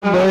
से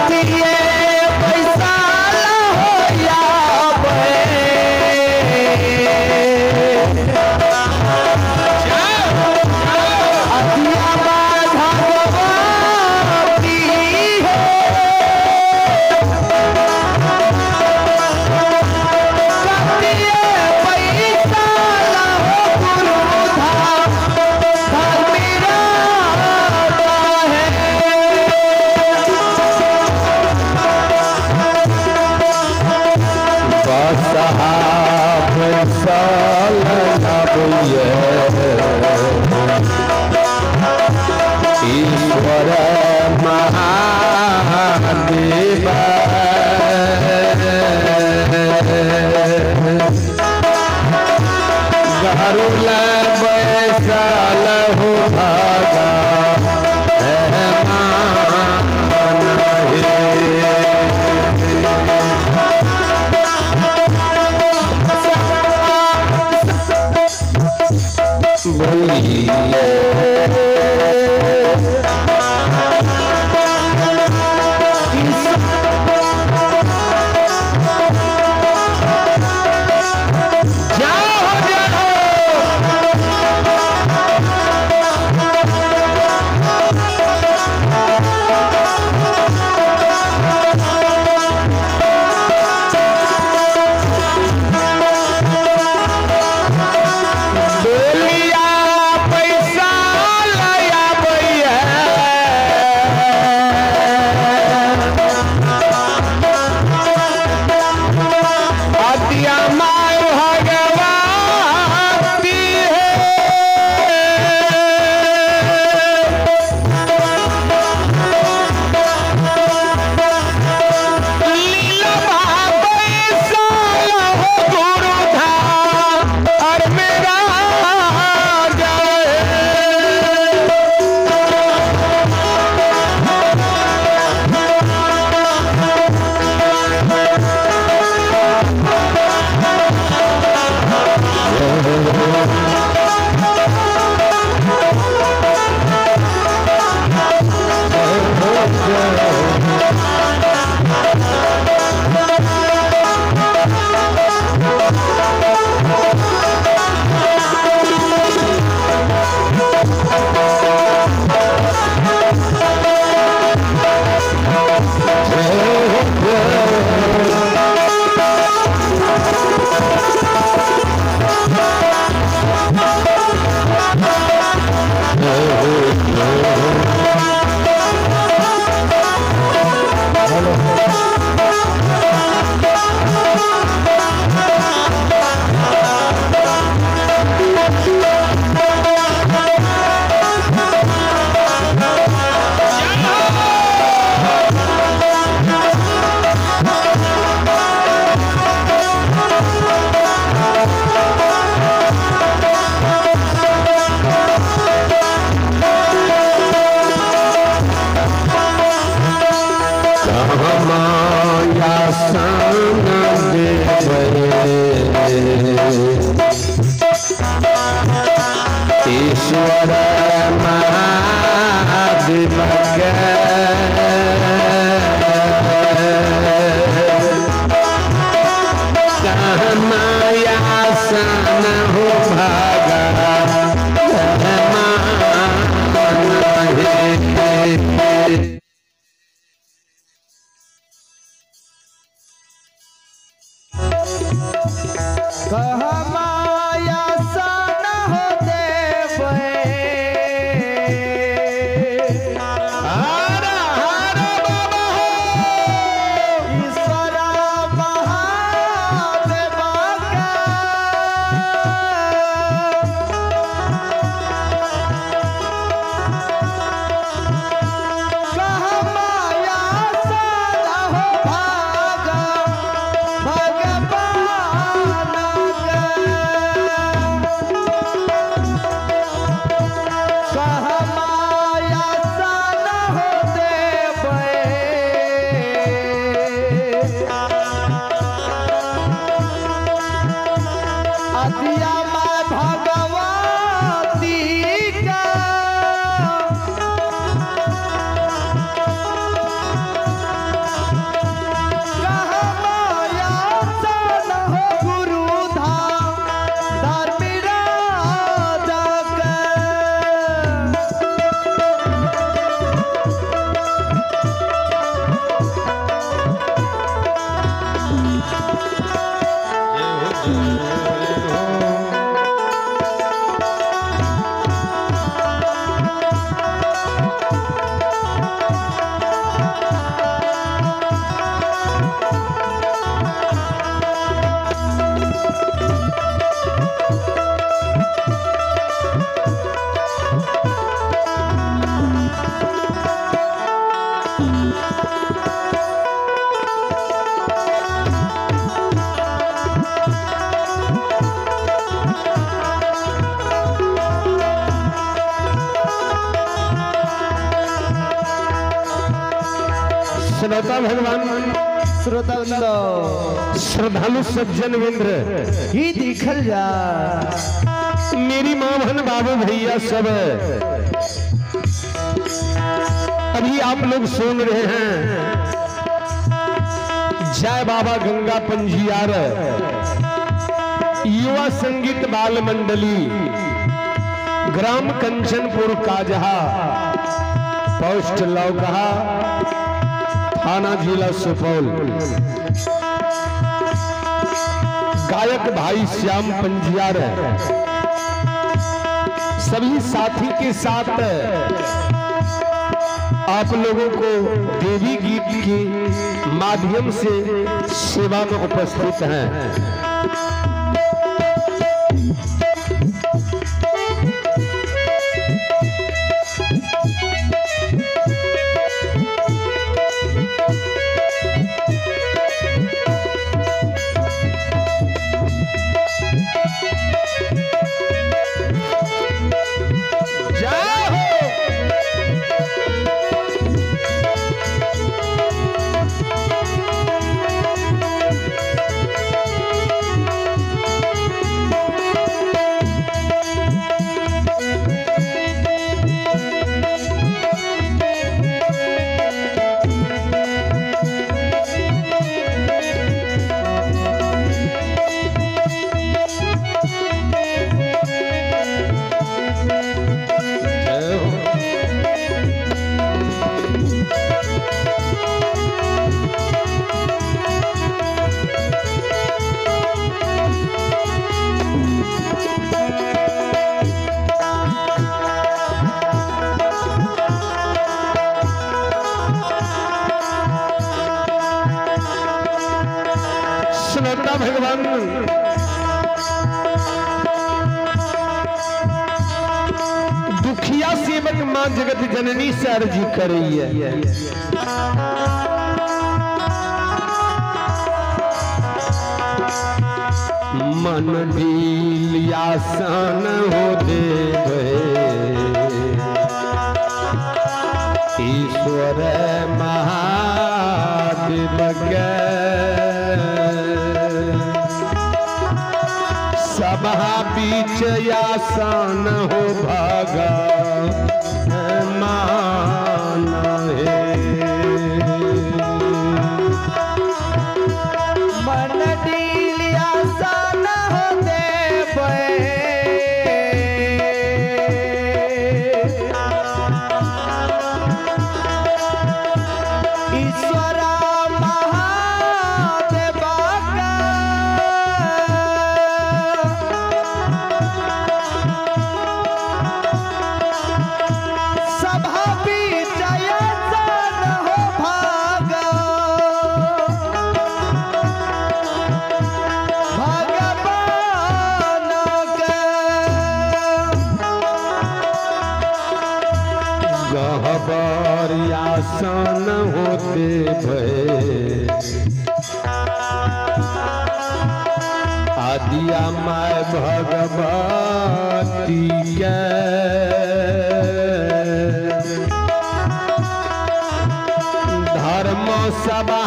कतिए पैसा हो अतिया भगवती है कतिए पैसा हो गुरु धाम धर्मिरा है। ईश्वर महादेव गरुड़ बैसल हो भागा बोलिया पैसा लया भैया अतिया माय भगवती है लीला पैसा हो गुरु धाम और मेरा जाए। ईश्वर महादेव माया सन हो भागा कह माया सन हो देव हर हर बाबा हो ईश्वर महादेव कह माया सन हो भागा भगवान। श्रोता भगवान, श्रोता श्रद्धालु सज्जन विंद्र ही दिखल जा, मेरी माँ बहन बाबू भैया सब, अभी आप लोग सुन रहे हैं जय बाबा गंगा पंजियार युवा संगीत बाल मंडली, ग्राम कंचनपुर काजहा, पोस्ट लौकहा, थाना जिला सुपौल। गायक भाई श्याम पंजियार सभी साथी के साथ आप लोगों को देवी गीत के माध्यम से सेवा में उपस्थित हैं। श्रोता भगवान, दुखिया सेवक मां जगत जननी से अर्जी कर रही है। मन दिल आसान हो देवे ईश्वर महादेव के, सभा बीच आसान हो भागा मान है। मन दिल आसान हो देवे, ईश्वर महादेव का, सभा बीच आसान हो भागा भगवान के। गहबर आसान होते भय आदिया my Bhagwati के, धर्म सभा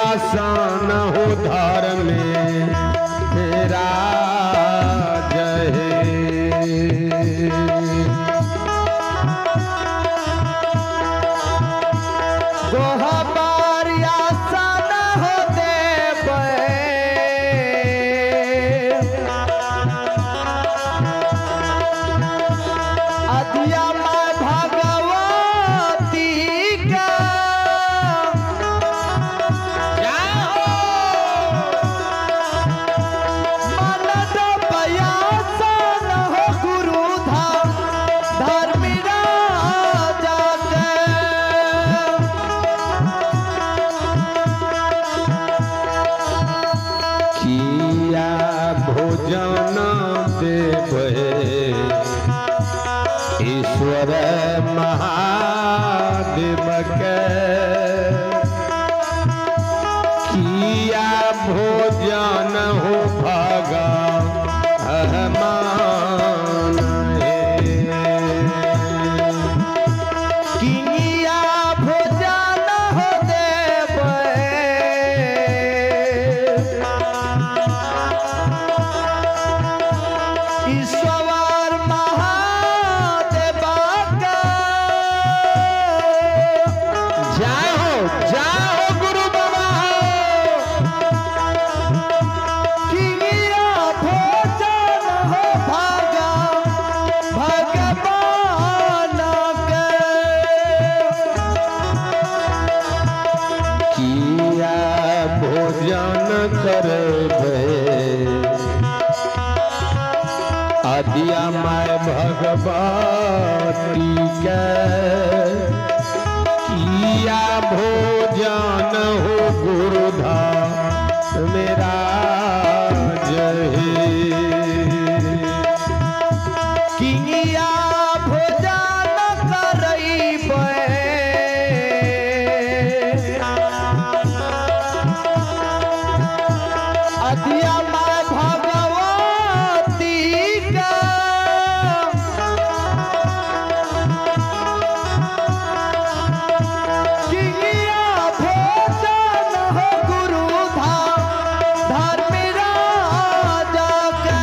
आसान हो धर्म मेरा जय। गोहबार आसान हो देवे, अदिया मां भगवती का, मन दयासन हो गुरु धाम धर्म राजा के। किया भोजन देवे ईश्वर महादेव के, किया भोजन हो भागा मान है। किया भोजन हो देवे, भोजन करबै आदिया my Bhagwati के किया भोजन हो गुरुधाम मेरा जय। किया भोजन करैबै आदिया my Bhagwati के किया भोजन हो गुरु धाम धर्म राजा के।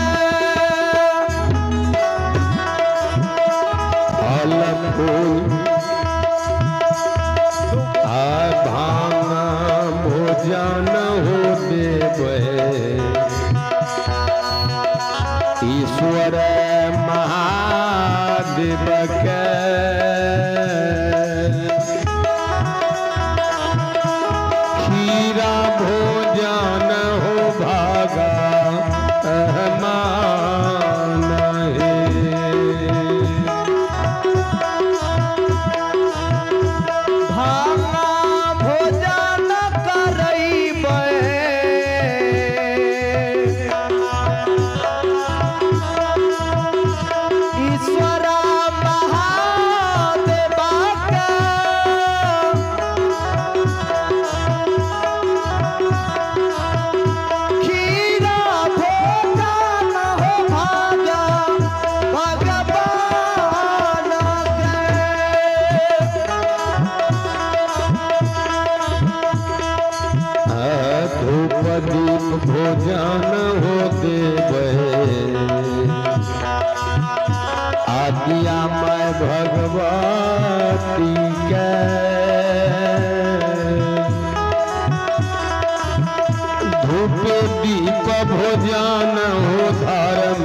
फल फूल आ भांगा भोजन हो देबै ईश्वर महादेव के खीरा भोजन हो भागा मान हे। भांगा भोजन करैबै ईश्वर महादेव के खीरा भोजन हो भागा भगवान के। धूप दीप भोजन हो देबै आदिया my Bhagwati के धूप दीप भोजन हो धर्म